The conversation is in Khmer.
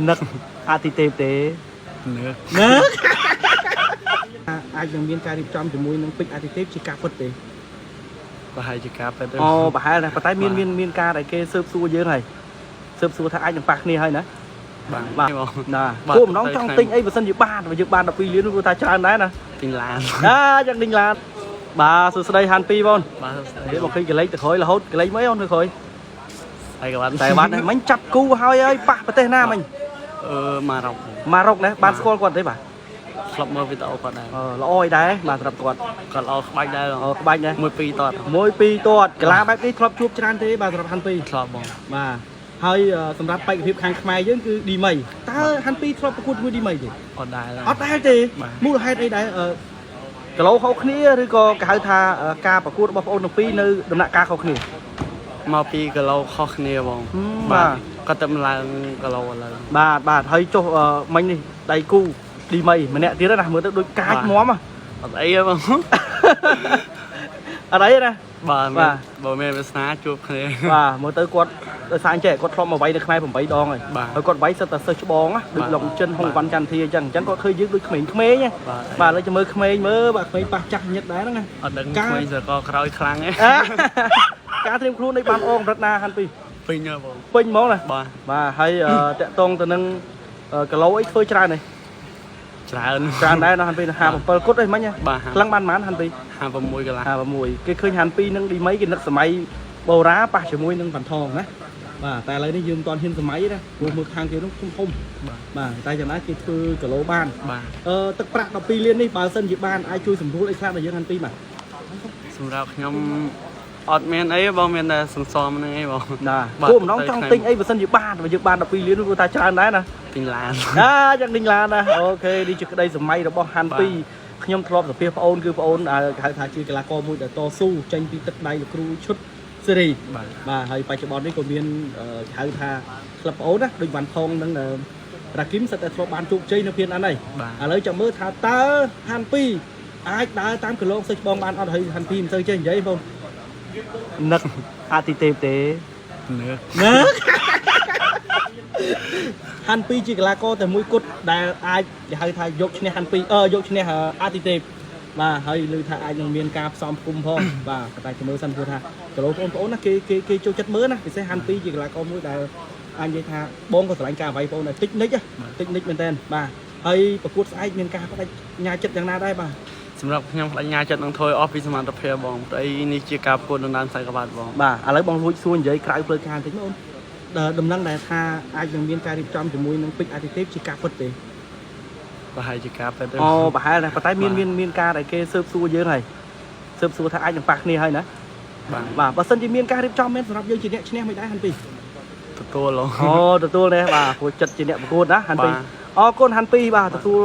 នឹកអតិទេពទេ នឹក នឹកអាចនឹងមានការរៀបចំជាមួយនឹងពេជ្រអតិទេពជាការពិតទេ ប្រហែលជាការពិតទេ អូប្រហែលណាប៉ុន្តែមានមានមានការដែលគេស៊ើបសួរយើងហើយស៊ើបសួរថាអាចនឹងប៉ះគ្នាហើយណា បាទ បាទ បង ណា បាទ គោលបំណង ទៅ ចង់ទិញអីបើសិនជាបានបើយើងបាន12លានព្រោះថាច្រើនដែរណា ទិញឡាន អាយ៉ាងទិញឡានបាទសួស្តីហាន់2បង បាទសួស្តី នេះមកឃើញកលេចទៅក្រោយរហូតកលេចមកអីអូនទៅក្រោយ តែក៏បាន តែបានដែរមិញចាប់គូហើយហើយប៉ះប្រទេសណាមិញ អឺម៉ារ៉ុក ម៉ារ៉ុកណាបានស្គាល់គាត់ទេបាទ ធ្លាប់មើលវីដេអូគាត់ដែរ អឺល្អអីដែរបាទសម្រាប់គាត់ គាត់ល្អក្បាច់ដែរ អឺក្បាច់ណា មួយពីរតត មួយពីរទាត់កាឡាបែបនេះធ្លាប់ជួបច្រើនទេបាទសម្រាប់ហាន់ពីរ ធ្លាប់បង បាទហើយសម្រាប់បេក្ខភាពខាងខ្មែរយើងគឺឌីមីតើហាន់ពីរធ្លាប់ប្រកួតជាមួយឌីមីទេ អត់ដែរ អត់ដែរទេ បាទ មូលហេតុអីដែរអឺគីឡូខុសគ្នាឬក៏គេហៅថាការប្រកួតរបស់បងប្អូនទាំងពីរនៅដំណាក់កាលខុសគ្នា មកពីគីឡូខុសគ្នាបង ហឹមបាទ គាត់ទៅឡើងគីឡូឥឡូវ បាទបាទហើយចុះមិញនេះដៃគូឌីមីម្នាក់ទៀតណាមើលទៅដូចកាច បាទ មាំហ៎ អត់អីទេបង អត់អីទេណា បាទ បាទ បើមានវាសនាជួបគ្នា បាទមើលទៅគាត់ដោយសារអញ្ចេះគាត់ធ្លាប់មកវាយនៅខ្មែរ8ដងហើយ បាទ ហើយគាត់វាយសិតតែសិស្សច្បងណាដូច បាទ ឡុងចិនហុងវ៉ាន់ចន្ទធាអញ្ចឹងអញ្ចឹងគាត់ឃើញយើងដូចក្មេងៗណា បាទ បាទឥឡូវចាំមើលក្មេងមើលបាទក្មេងប៉ះចាស់ញឹកដែរហ្នឹងណា អត់ដឹង ការ ក្មេងសកលក្រោយខ្លាំងទេ អាការត្រៀមខ្លួននេះបានអងកម្រិតណាហាន់ពី ពេញហើយបង ពេញហ្មងណា បាទ បាទហើយតាក់តងទៅនឹងគីឡូអីធ្វើច្រើនទេ ច្រើន ច្រើនដែរណាហាន់ពី57គុតអីមិញណា បាទ ក្លឹងបានប៉ុន្មានហាន់ពី 56កន្លះ 56គេឃើញហាន់ពីនឹងឌីមីគេនឹកសម័យបូរ៉ាប៉ះជាមួយនឹងវ៉ាន់ថងណាបាទតែឥឡូវនេះយើងមិនទាន់ហ៊ានសម័យទេណាព្រោះមើលខាងគេនោះធំធំ បាទ បាទតែយ៉ាងណាគេធ្វើគីឡូបាន បាទ អឺទឹកប្រាក់12លាននេះបើសិនជាបានអាចជួយសម្រួលអីខ្លះដល់យើងហាន់ពីបាទ សម្រាប់ខ្ញុំអត់មានអីទេបងមានតែសន្សំហ្នឹងឯងបង ណា បាទ គោលបំណង ទៅ ចង់ទិញអីបើសិនជាបានបើយើងបាន12លានព្រោះថាច្រើនដែរណា ទិញឡាន អាយ៉ាងទិញឡានណា OK នេះជាក្តីសម័យរបស់ហាន់ បាទ ពីខ្ញុំធ្លាប់សភាប្អូនគឺប្អូនដែលគេហៅថាជាកីឡាករមួយដែលតស៊ូចេញពីទឹកដៃលោកគ្រូឈុតសេរី បាទ បាទហើយបច្ចុប្បន្ននេះក៏មានគេហៅថាក្លឹបប្អូនណាដូចវ៉ាន់ថងនិងរ៉ាគីមសិតតែធ្លាប់បានជោគជ័យនៅភៀនអានហើយ បាទ ឥឡូវចាំមើលថាតើហាន់ពីអាចដើរតាមកន្លងសិស្សច្បងបានអត់ហើយហាន់ពីមិនសូវចេះនិយាយបងនឹកអតិទេពទេ នឹក នឹកហាន់ពីជាកីឡាករតែមួយគត់ដែលអាចគេហៅថាយកឈ្នះហាន់ពីយកឈ្នះអតិទេពបាទហើយឮថាអាចនឹងមានការផ្សំផ្គុំផងបាទប៉ុន្តែចាំមើលសិនព្រោះថាគីឡូបងប្អូនណាគេគេគេចូលចិត្តមើលណាពិសេសហាន់ពីជាកីឡាករមួយដែលអាចនិយាយថាបងក៏ស្រឡាញ់ការវាយបងដែរតិចនិចតិចនិចមែនតើបាទហើយប្រកួតស្អែកមានការបដិញ្ញាចិត្តយ៉ាងណាដែរបាទ សម្រាប់ខ្ញុំបញ្ញាចិត្តនឹងធ្វើឲ្យអស់ពីសមត្ថភាពបងព្រោះអីនេះជាការប្រកួតដណ្ដើមខ្សែក្បាត់បង បាទឥឡូវបងលួចសួរនិយាយក្រៅផ្លូវការបន្តិចមកអូនដំណឹងដែលថាអាចនឹងមានការរៀបចំជាមួយនឹងពេជ្រអតិទេពជាការពិតទេ ប្រហែលជាការពិតទេ អូប្រហែលណាប៉ុន្តែមាន បាទ មានមានការដែលគេស៊ើបសួរយើងហើយស៊ើបសួរថាអាចនឹងប៉ះគ្នាហើយណា បាទ បាទបើសិនជាមានការរៀបចំមែនសម្រាប់យើងជាអ្នកឈ្នះមិនដែរហាន់ពី ទទួលឡង អូទទួលទេបាទព្រោះចិត្តជាអ្នកប្រកួតណាហាន់ពី បាទ អរគុណហាន់ពីបាទទទួល